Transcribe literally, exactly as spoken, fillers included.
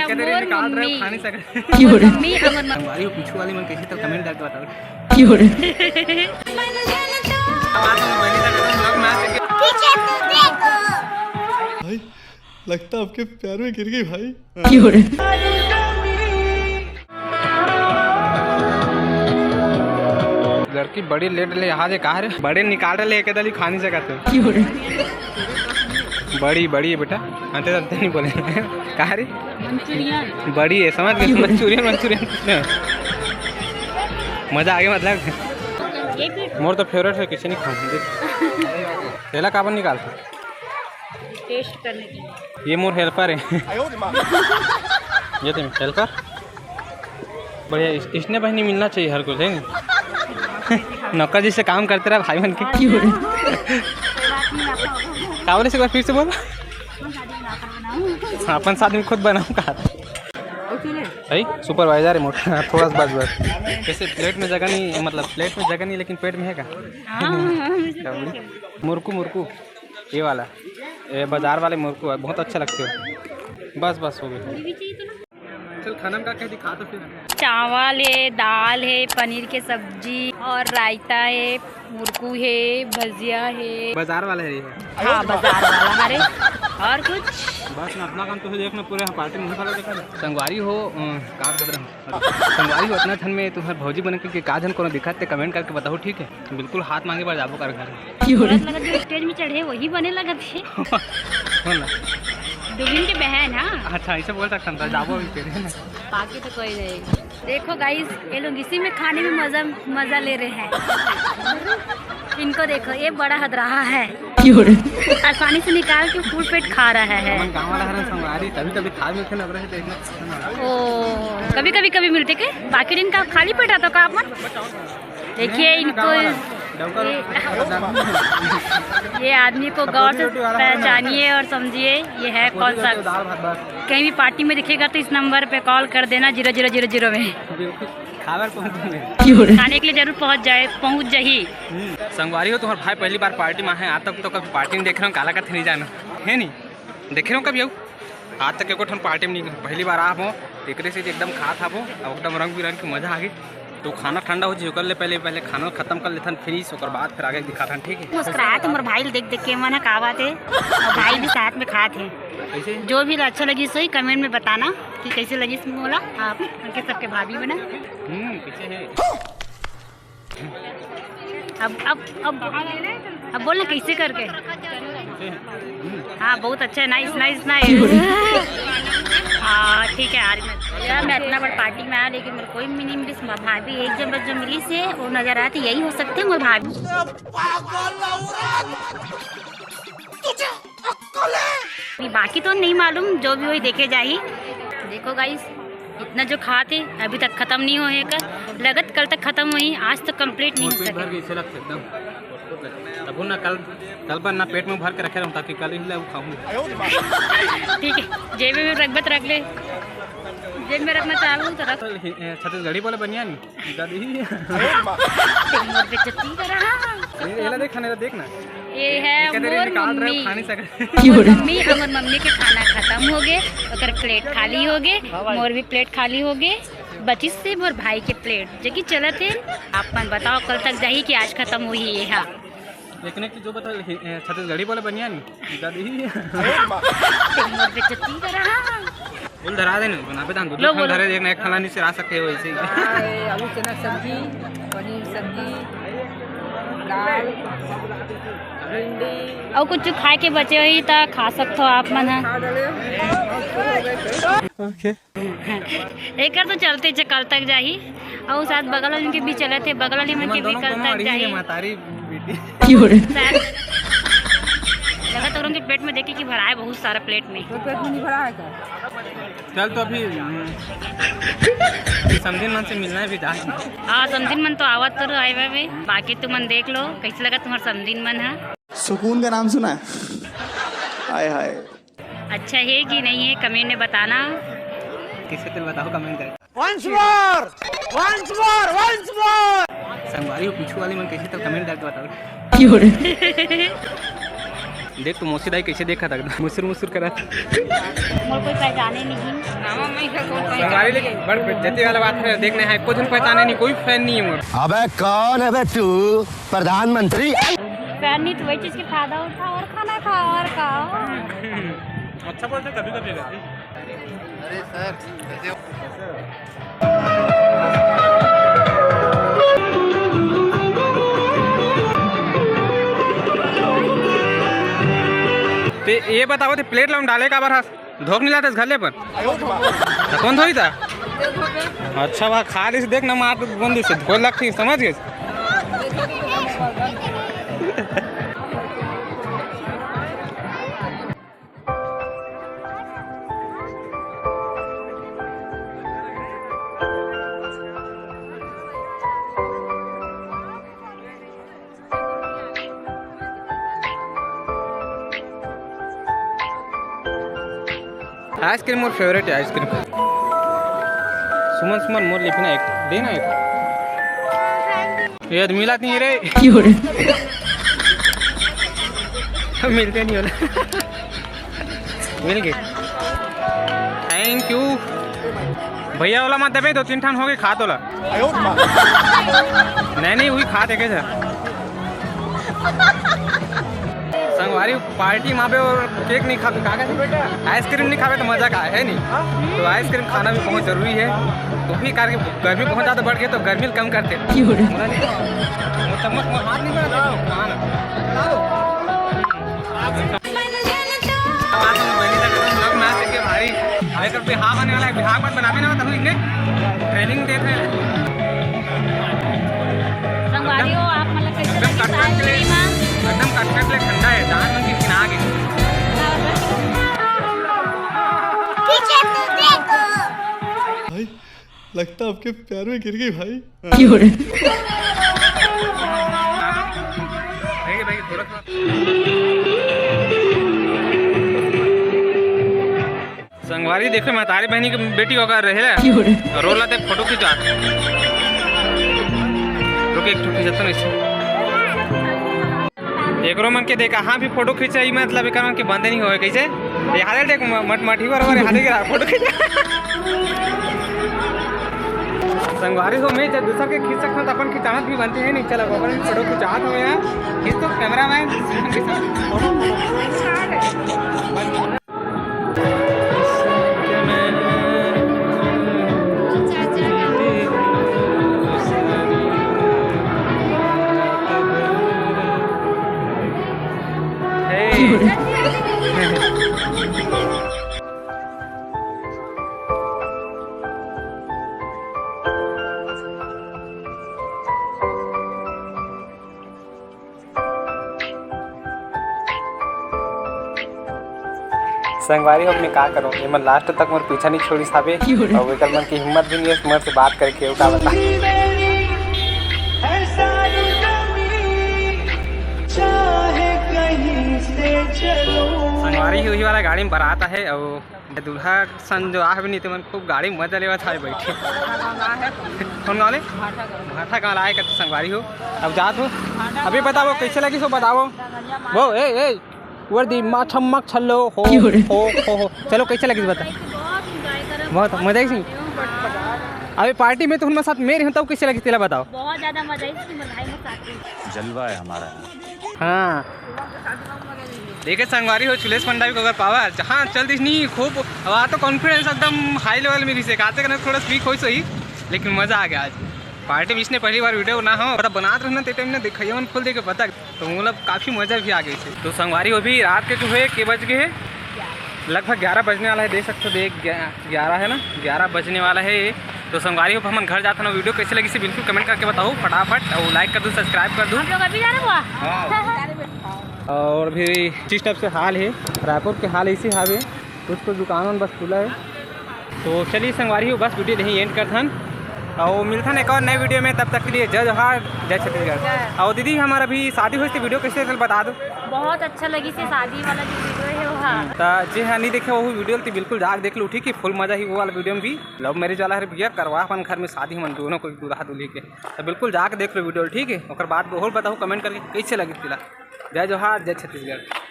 कहते रहे, मोर निकाल रहे हो, मम्मी। खा नहीं सकते। मोर मम्मी, हमर मम्मी। हमारी वो पीछू वाली मन कैसे तो comment करके बताओ। भाई, लगता आपके प्यार में गिर गई भाई। लड़की बड़ी लेट ले यहाँ जे कहा रे, बड़े निकाल रहे लेके दली खा नहीं सकते। बड़ी बड़ी है बेटा, अंते अंते नहीं बोले। कहा रे? मंचूरियन। बड़ी है, समझ गए? मंचूरियन, मंचूरियन कुछ नहीं। मजा आ गया मतलब। ये भी मोर तो फेवरेट है, किसी नहीं खाऊं। देख, तेला काबर निकालता? टेस्ट करने के लिए। ये मोर हेल्पर है। ये तो हेल्पर। बढ़िया, इस, इसने बहनी मिलना चाहिए हर कोई, है नहीं? नौकर जैसे काम करते रहे भाई बन के। का बोले, एक बार फिर से बोल। अपन साथ में खुद बनाऊंगा। सही, सुपरवाइजर है मोटा, थोड़ा सा बस, बस। जैसे प्लेट में जगह नहीं, मतलब प्लेट में जगह नहीं, लेकिन पेट में है का? हाँ, हाँ, हाँ, हाँ। मुरकू, मुरकू, ये वाला, ये बाजार वाले मुरकू है, बहुत अच्छा लगते हो। बस, बस, हो गया। चल, खाना में का कह दिखा तो फिर। चावल है, दाल है, पनीर के सब्जी और रायता है, मुरकू है, भजिया है। बाजार वाला है ये? हाँ, बाजार वाला। अरे, और कुछ? बस ना, अपना काम तो है, देखना पूरे पार्टी में भरा देखा ना। संगवारी हो, अ, का बोल रहा हूँ? संगवारी हो, अतना ठंड में तुम्हारे भौजी बने के का झन कोनो दिखत ते comment करके बताओ, ठीक है? बिल्कुल हाथ मांगे बर जाबो कर घर। तुरंत लगत जो स्टेज में चढ़े वही बने लगत है। बोल ना। दुल्हन के बहन, हाँ। अच्छा, ऐसे बोल सकता था, जाबो अभी तेरे ना। बाकी तो कोई नहीं। देखो गाइस, ये लोग इसी में खाने में मजा, मजा ले रहे हैं। इनको देखो, ये बड़ा हद रहा है। आसानी से निकाल के फुल पेट खा रहा है। हमन गाँव वाला हरन संगवारी, कभी कभी खा मिलथे ना, ओकरे से देखना। ओ, कभी कभी, कभी मिलथे के, बाकी दिन का खाली पेट रहता का आप मन? देखिए इनको, ये, ये आदमी को गौर से पहचानिए और समझिए, ये है कौन सा। कहीं भी पार्टी में दिखेगा तो इस नंबर पे कॉल कर देना, जीरो जीरो जीरो जीरो में। बिल्कुल, खावर पहुंच गए। खाने के लिए जरूर पहुंच जाए, पहुंच जाही। संगवारी हो, तुम्हार भाई पहली बार पार्टी में है, आज तक तो कभी पार्टी नहीं देखे रहे हो, काला का नहीं जाना है नहीं। देखे रहो कभी आऊ? आज तक एको ठन पार्टी में नहीं, पहली बार आप हो, एकरे से एकदम खात हबो, अब एकदम रंग बिरंग के मजा आ गई। तो खाना ठंडा हो जी, ओकर ले पहले, पहले खाना खत्म कर लेथन, फिनिश, ओकर बाद फिर आगे दिखाथन, ठीक है? मुस्कुरात मोर भाई ल देख देख के मन ह कावत हे, और भाई भी साथ में खात हे। कैसे? जो भी अच्छा लगी सोई comment में बताना कि कैसे लगी मोला, आप उनके सबके भाभी बना। हम्म, कैसे है? अब, अब, अब, अब बोल ना कैसे करके। हाँ, बहुत अच्छा है, nice, nice, nice। हाँ, ठीक है यार, मैं, यार, मैं इतना बड़ पार्टी में आया, लेकिन मेरे कोई भी नहीं मिली। भाभी एक जन बस जो मिली से वो नजर आती, यही हो सकते हैं मोर भाभी। अभी बाकी तो नहीं मालूम, जो भी होही देखे जाही। देखो गाइस, इतना जो खात हे अभी तक खत्म नहीं होए हे, लगत कल तक खत्म होही, आज तो complete नहीं हो पेट भर सके। गई, इसे लगता एकदम। तब ना कल, कल पर ना पेट में भर के रखे रहूं, ताकि कल ही ले खाऊं। ठीक है, जेबे में रखबे त रख ले, जेब में रखना चाहूँ तो रख। छत्तीसगढ़ी बोले बनिया नहीं। दादी। ते मोर बेइज्जती करा। ये, ये ला देख, खाने ला देख ना। ये है ये कहते रहे, मोर निकाल रहे हो, मम्मी। खा नहीं सकते। मोर मम्मी, हमर मम्मी के खाना खत्म हो गए, ओकर प्लेट खाली हो गए, मोर भी प्लेट खाली हो गए, बचिस से मोर भाई के प्लेट, जो कि चलत हे, आप मन बताओ कल तक जाही कि आज खत्म होही ये हा। लेकिन एक चीज जो बता, ए, छत्तीसगढ़ी बोले बनिया नहीं। दादी। ते मोर बेइज्जती करा। बोल धरा दे ना, बना पे दान दो, लो, दो बोलो। धरे, एक ना एक खाना नहीं सिरा सकते हो ऐसे ही। आलू चना सब्जी, पनीर सब्जी, दाल, भिंडी। और कुछ खाए के बचे होही त खा सकथो आप मन ह। खा डाले। OK। एकर तो चलते च-, कल तक जाही। और साथ बगल वाले के भी चलत हे, बगल वाले मन के भी कल तक जाही। महतारी बेटी। शायद लगा तो उनके पेट में देखे कि भरा है बहुत सारा प्लेट में। तो पेट में नहीं भरा है क्या? चल तो अभी, हम्म, समधिन मन से मिलना है भी जाए। हाँ, समधिन मन तो आवत तो रहे बे, बाकी तुमन देख लो कैसे लगा तुम्हार समधिन मन है। सुकून का नाम सुना है? हाय हाय। अच्छा है कि नहीं है, comment में बताना। किसे तुम बताओ comment करके। Once more, once more, once more। संगवारी हो पीछू वाले मन कैसे तो comment करके बताओ। देख तो मौसी दाई कैसे देखा था, मुसुर मुसुर करा। मोर कोई पहचाने नहीं। संगवारी, लेकिन बड़ बेइज्जती वाला बात है, देख नहीं है, कुछ पहचाने नहीं, कोई फैन नहीं है मोर। अबे कौन है बे तू, प्रधानमंत्री? फैन नहीं तो वही चीज के फायदा उठा और खाना खा और खाओ। अच्छा बोलते कभी कभी। अरे सर, ते ये बताओ, ते प्लेट ला डाले काबर हस? धोख नहीं लाते घर ले अपन। तो कौन धोई था? अच्छा, वहाँ खा रही से देख ना, मार बंदी से धोए लगती, समझ गए? आइसक्रीम मोर फेवरेट है, आइसक्रीम। सुमन, सुमन, मोर लिखना एक, देना एक। ये आदमी मिला नहीं रे। क्यों रे? मिलते नहीं होला। मिल गए। थैंक यू भैया। ओला मत देबे, दो तीन ठन हो गए, खा तोला। नहीं नहीं, वही खा देखे सर। संगवारी पार्टी माबे और केक नहीं खाबे, का कहते बेटा? आइसक्रीम नहीं खाबे तो मजा का है नहीं? तो आइसक्रीम खाना भी बहुत जरूरी है। तो भी करके गर्मी बहुत ज्यादा बढ़ गई, तो गर्मी कम करते। वो चम्मच में हाथ नहीं बनाते। हाँ ना। बात हम बनी तक हम लोग ना सीखे भाई। अरे कल बिहाव आने वाला है, बिहाव मत बनावे ना, तब इन्हें ट्रेनिंग देते हैं। संगवारी हो, आप मतलब कैसे एकदम लगी कटकट के लिए, सारी टीम? एकदम कटकट के लिए ठंडा है, दांत में किनारे। पीछे तो देखो। भाई, लगता आपके प्यार में गिर गई भाई। क्यों रे? संगवारी देखे, महतारी बहनी के बेटी होकर रहे ला। क्यों रे? रोला ते फोटो खिंचा। रुक, एक ठो खिंचाता नहीं। एकरो मन के देख, कहाँ भी फोटो खींचा, ई मतलब एकर मन के बंदे नहीं होवे कैसे? ये हाले देख, म-, मट-, मटमटही बरोबर हाले के फोटो खींचा। संगवारी हो, मैं जब दूसर के खींच सकता हूँ, तो अपन खिंचावत भी बनते हैं नहीं। चलो, अपन फोटो खिंचावत हो यार, खींच तो कैमरा मैन। संगवारी हो, मैं का करूं, ये मन लास्ट तक मोर पीछा नहीं छोड़ी साबे। क्यों रे? और एकर मन की हिम्मत भी नहीं है मोर से बात करके, वो का बता। संगवारी हो, वही वाला गाड़ी में बारात है और दूल्हा सन जो आह भी नहीं, ते मन खूब गाड़ी में मजा लेवत है बैठे। कौन गाँव ले? भाठा गाँव। भाठा गाँव आए करते संगवारी हो। अब जात हो, अभी बताओ कैसे लगी सो बताओ। वो ए ए वर्दी मा छम्मक छल्लो हो। क्यों रे? हो हो हो। चलो कैसे लगी बता। बहुत enjoy करो, बहुत मजा आई। अभी पार्टी में तो उनमें साथ मेरे हूँ तब कैसे लगी तेला बताओ। बहुत ज्यादा मजा आई, तुम्हारे भाई के साथ। जलवा है हमारा। हाँ। देखे संगवारी हो, चुलेश पंडाल को अगर पावर जहाँ चल दिस नहीं खूब, अब आ तो कॉन्फिडेंस एकदम हाई लेवल में रिसे, काते करने थोड़ा वीक होई सही, लेकिन मजा आ गया आज। पार्टी में इसने पहली बार वीडियो बना हो, बड़ा बनात रहना ते टाइम ने दिखाइए मन फुल देके पता, तो मतलब काफी मजा भी आ गई थी। तो संगवारी हो भी रात के जो है के बज गए है, लगभग ग्यारह बजने वाला है, देख सकते हो, देख ग्या-, ग्यारह है ना, ग्यारह बजने वाला है ये। तो संगवारी हो, हमन घर जाथन। वीडियो कैसे लगी से बिल्कुल कमेंट करके बताओ फटाफट, और लाइक कर दो, सब्सक्राइब कर दो। आप लोग अभी जा रहे हो? हाँ। और भी इस टाइप से हाल है, रायपुर के हाल ऐसे हावे, कुछ कुछ दुकान बस खुला है। तो चलिए संगवारी हो, बस वीडियो यहीं एंड करथन, और मिलथन एक और नए वीडियो में। तब तक के लिए जय जोहार, जय छत्तीसगढ़। और दीदी, हमारा भी शादी हुई थी, वीडियो कैसे चल बता दो। बहुत अच्छा लगी से शादी वाला जो वीडियो है वो। हाँ। तो जी हाँ, नहीं देखे वो वीडियो तो बिल्कुल जाके देख लो, ठीक है, फुल मजा ही वो वाला वीडियो में भी। लव मैरिज वाला है भैया, करवा अपन घर में शादी हमन दोनों को, दूल्हा दुल्ही के। तो बिल्कुल जाके देख लो वीडियो, ठीक है। ओकर बाद और बताओ कमेंट करके कैसे लगी फिलहाल। जय जोहार, जय छत्तीसगढ़।